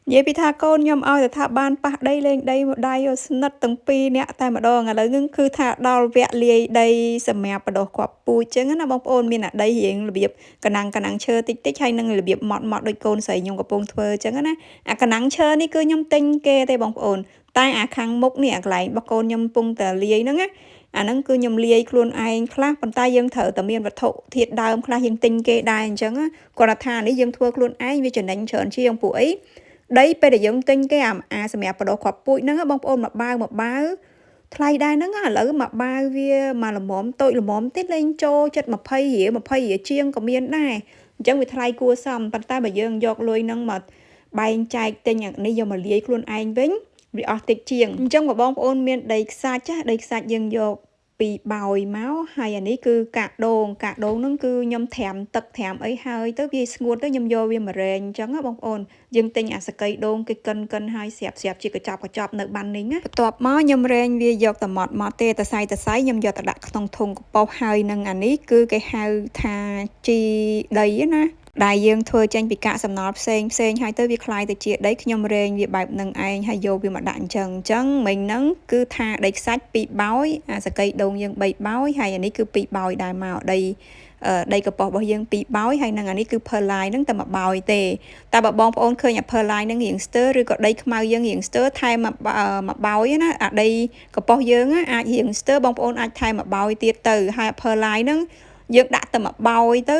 និយាយពីថាកូនខ្ញុំឲ្យតែថាបានប៉ះដីលេងដីមកដៃស្និទ្ធទាំងពីរនាក់តែម្ដងឥឡូវហ្នឹងគឺថាដល់វគ្គលាយដីសម្រាប់បដោះគ្រាប់ពូជចឹងណាបងប្អូនមានអាដីរៀងរបៀបកណាំងកណាំងឈើតិចតិចហើយនឹងរបៀបម៉ត់ម៉ត់ដូចកូនស្រីខ្ញុំកំពុងធ្វើចឹងណាអាកណាំងឈើនេះគឺខ្ញុំទិញគេទេបងប្អូនតែអាខាងមុខនេះអាកន្លែងរបស់កូនខ្ញុំកំពុងតែលាយហ្នឹងណាអាហ្នឹងគឺខ្ញុំលាយខ្លួនឯងខ្លះប៉ុន្តែយើងត្រូវតែមានវត្ថុធាតុដើមខ្លះយើងទិញគេដែរអញ្ចឹងគាត់ថានេះយើងធ្វើខ្លួនឯងវាចំណេញច្រើនជាងពួកអីដីពេលដែលយើងទិញគេអាសម្រាប់បដោះគ្រាប់ពូជហ្នឹងបងប្អូនមកបាវមកបាវថ្លៃដែរហ្នឹងឥឡូវមកបាវវាមកល្មមតូចល្មមទេលេងចូលចិត្ត20រៀល20រៀលជាងក៏មានដែរអញ្ចឹងវាថ្លៃគួរសមប៉ុន្តែបើយើងយកលុយហ្នឹងមកបែងចែកទិញអានេះយកមកលាយខ្លួនឯងវិញវាអស់តិចជាងអញ្ចឹងបើបងប្អូនមានដីខ្សាច់ចាដីខ្សាច់យើងយកពីបោយមកហើយអានេះគឺកាកដូងកាកដូងហ្នឹងគឺខ្ញុំត្រាំទឹកត្រាំអីហើយទៅវាស្ងួតទៅខ្ញុំយកវាមករែងអញ្ចឹងណាបងប្អូនយើងទិញអាសកីដូងគេកិនកិនហើយស្រាប់ស្រាប់ជាកញ្ចប់កញ្ចប់នៅបាននេះណាបន្ទាប់មកខ្ញុំរែងវាយកតែម៉ត់ម៉ត់ទេតសៃតសៃខ្ញុំយកទៅដាក់ក្នុងធុងកប៉ុសហើយនឹងអានេះគឺគេហៅថាជីដីណាដែលយើងធ្វើចេញពីកាកសំណល់ផ្សេងផ្សេងហើយទៅវាคล้ายទៅជាដីខ្ញុំរែងវាបែបនឹងឯងហើយយកវាមកដាក់អញ្ចឹងអញ្ចឹងមិញហ្នឹងគឺថាដីខ្សាច់2បោយអាសកីដូងយើង3បោយហើយអានេះគឺ2បោយដែរមកដីដីកប៉ោះរបស់យើង2បោយហើយនឹងអានេះគឺ perlite ហ្នឹងតែមួយបោយទេតែបើបងប្អូនឃើញអា perlite ហ្នឹងរៀងស្ទើឬក៏ដីខ្មៅយើងរៀងស្ទើថែមមួយបោយណាអាដីកប៉ោះយើងអាចរៀងស្ទើបងប្អូនអាចថែមមួយបោយទៀតទៅហើយ perlite ហ្នឹងយើងដាក់តែមួយបោយទៅ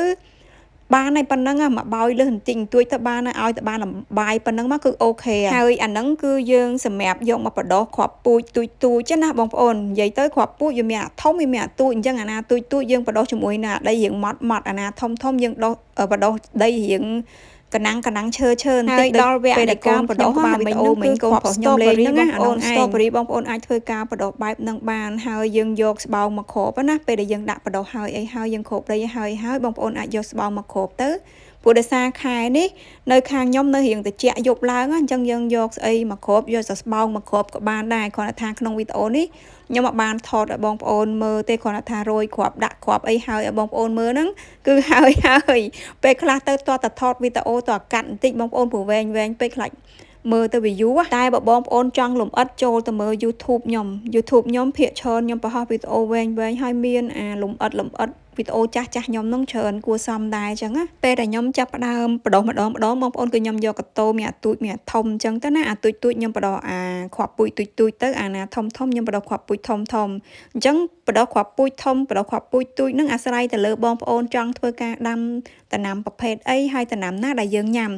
បានហើយប៉ុណ្ណឹងមកបោយលើសបន្តិចបន្តួចទៅបានឲ្យទៅបានលំបាយប៉ុណ្ណឹងមកគឺ OK ហើយអាហ្នឹងគឺយើងសម្រាប់យកមកបដោះគ្រាប់ពូជទូចទូចណាបងប្អូននិយាយទៅគ្រាប់ពូជវាមានអាធំវាមានអាទូចអញ្ចឹងអាណាទូចទូចយើងបដោះជាមួយនឹងអាដីរៀងម៉ត់ម៉ត់អាណាធំធំយើងដោះបដោះដីរៀងកណាំងកណាំងឈើឈើបន្តិចដល់វគ្គនៃការបដោះបានវីដេអូមិញកូនប្រុសខ្ញុំលេងហ្នឹងណាអានោះឯង strawberry បងប្អូនអាចធ្វើការបដោះបែបហ្នឹងបានហើយយើងយកស្បោងមកគ្របណាពេលដែលយើងដាក់បដោះហើយអីហើយយើងគ្របដីហើយហើយបងប្អូនអាចយកស្បោងមកគ្របទៅព្រោះដោយសារខែនេះនៅខាងខ្ញុំនៅរៀងត្រជាក់យប់ឡើងអញ្ចឹងយើងយកស្អីមកគ្របយកសស្បោងមកគ្របក៏បានដែរគ្រាន់តែថាក្នុងវីដេអូនេះខ្ញុំអត់បានថតឲ្យបងប្អូនមើលទេគ្រាន់តែថារយគ្រាប់ដាក់គ្រាប់អីហើយឲ្យបងប្អូនមើលហ្នឹងគឺហើយហើយពេលខ្លះទៅតតថតវីដេអូតកាត់បន្តិចបងប្អូនព្រោះវែងវែងពេកខ្លាចមើលទៅវាយូរតែបើបងប្អូនចង់លំអិតចូលទៅមើល YouTube ខ្ញុំ YouTube ខ្ញុំភាគច្រើនខ្ញុំបង្ហោះវីដេអូវែងវែងហើយមានអាលំអិតលំអិតវីដេអូចាស់ចាស់ខ្ញុំនឹងច្រើនគួរសមដែរអញ្ចឹងណាពេលដែលខ្ញុំចាប់ផ្ដើមបដោះម្ដងម្ដងបងប្អូនគឺខ្ញុំយកកតោមានអាទូចមានអាធំអញ្ចឹងទៅណាអាទូចទូចខ្ញុំបដោះអាគ្រាប់ពូជទូចទូចទៅអាណាធំធំខ្ញុំបដោះគ្រាប់ពូជធំធំអញ្ចឹងបដោះគ្រាប់ពូជធំបដោះគ្រាប់ពូជទូចនឹងអាស្រ័យទៅលើបងប្អូនចង់ធ្វើការដាំដំណាំប្រភេទអីហើយដំណាំណាដែលយើងញ៉ាំ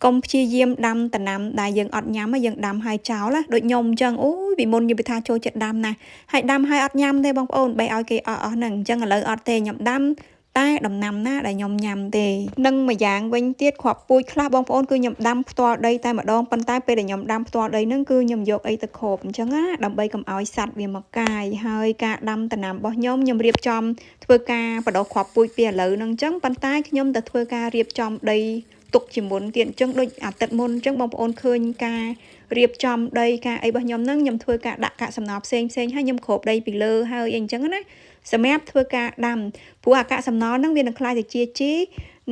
កុំព្យាយាមដាំដំណាំដែលយើងអត់ញ៉ាំយើងដាំហើយចោលណាដូចខ្ញុំអញ្ចឹងអូយពីមុនខ្ញុំពីថាចូលចិត្តដាំណាស់ហើយដាំហើយអត់ញ៉ាំទេបងប្អូនបីឲ្យគេអស់អស់ហ្នឹងអញ្ចឹងឥឡូវអត់ទេខ្ញុំដាំតែដំណាំណាដែលខ្ញុំញ៉ាំទេនឹងមួយយ៉ាងវិញទៀតគ្រាប់ពូជខ្លះបងប្អូនគឺខ្ញុំដាំផ្ទាល់ដីតែម្ដងប៉ុន្តែពេលដែលខ្ញុំដាំផ្ទាល់ដីហ្នឹងគឺខ្ញុំយកអីទៅគ្របអញ្ចឹងណាដើម្បីកុំឲ្យសត្វវាមកកាយហើយការដាំដំណាំរបស់ខ្ញុំខ្ញុំរៀបចំធ្វើការបដោះគ្រាប់ពូជពីឥឡូវហ្នឹងអញ្ចឹងប៉ុន្តែខ្ញុំទៅធ្វើការរៀបចំដីទុកជាមុនទៀតអញ្ចឹងដូចអាទិត្យមុនអញ្ចឹងបងប្អូនឃើញការរៀបចំដីការអីរបស់ខ្ញុំហ្នឹងខ្ញុំធ្វើការដាក់កាកសំណល់ផ្សេងផ្សេងហើយខ្ញុំគ្របដីពីលើហើយអីអញ្ចឹងណាសម្រាប់ធ្វើការដាំព្រោះអាកាកសំណល់ហ្នឹងវានឹងក្លាយទៅជាជី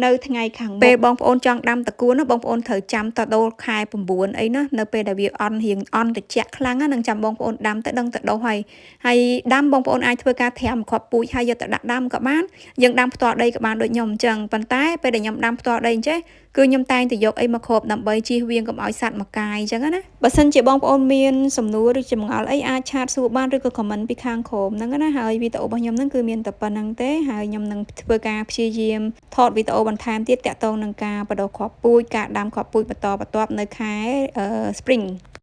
នៅថ្ងៃខាងមុខពេលបងប្អូនចង់ដាំតកួនណាបងប្អូនត្រូវចាំតដូលខែ9អីណានៅពេលដែលវាអន់រៀងអន់ត្រជាក់ខ្លាំងណានឹងចាំបងប្អូនដាំទៅដឹងទៅដុះហើយហើយដាំបងប្អូនអាចធ្វើការត្រាំគ្រាប់ពូជហើយយកទៅដាក់ដាំក៏បានយើងដាំផ្ទាល់ដីក៏បានដូចខ្ញុំអញ្ចឹងប៉ុន្តែពេលដែលខ្ញុំដាំផ្ទាល់ដីអញ្ចេះគឺខ្ញុំតែងតែយកអីមកគ្របដើម្បីជៀសវាងកុំឲ្យសត្វមកកាយអញ្ចឹងណាបើសិនជាបងប្អូនមានសំណួរឬចម្ងល់អីអាច chat សួរបានឬក៏ comment ពីខាងក្រោមហ្នឹងណាហើយវីដេអូរបស់ខ្ញុំហ្នឹងគឺមានតែប៉ុណ្្នឹងទេហើយខ្ញុំនឹងធ្វើការព្យាយាមថតវីដេអូបន្ថែមទៀតតាក់ទងនឹងការបដោះគ្រាប់ពូជការដាំគ្រាប់ពូជបន្តបន្ទាប់នៅខែ spring។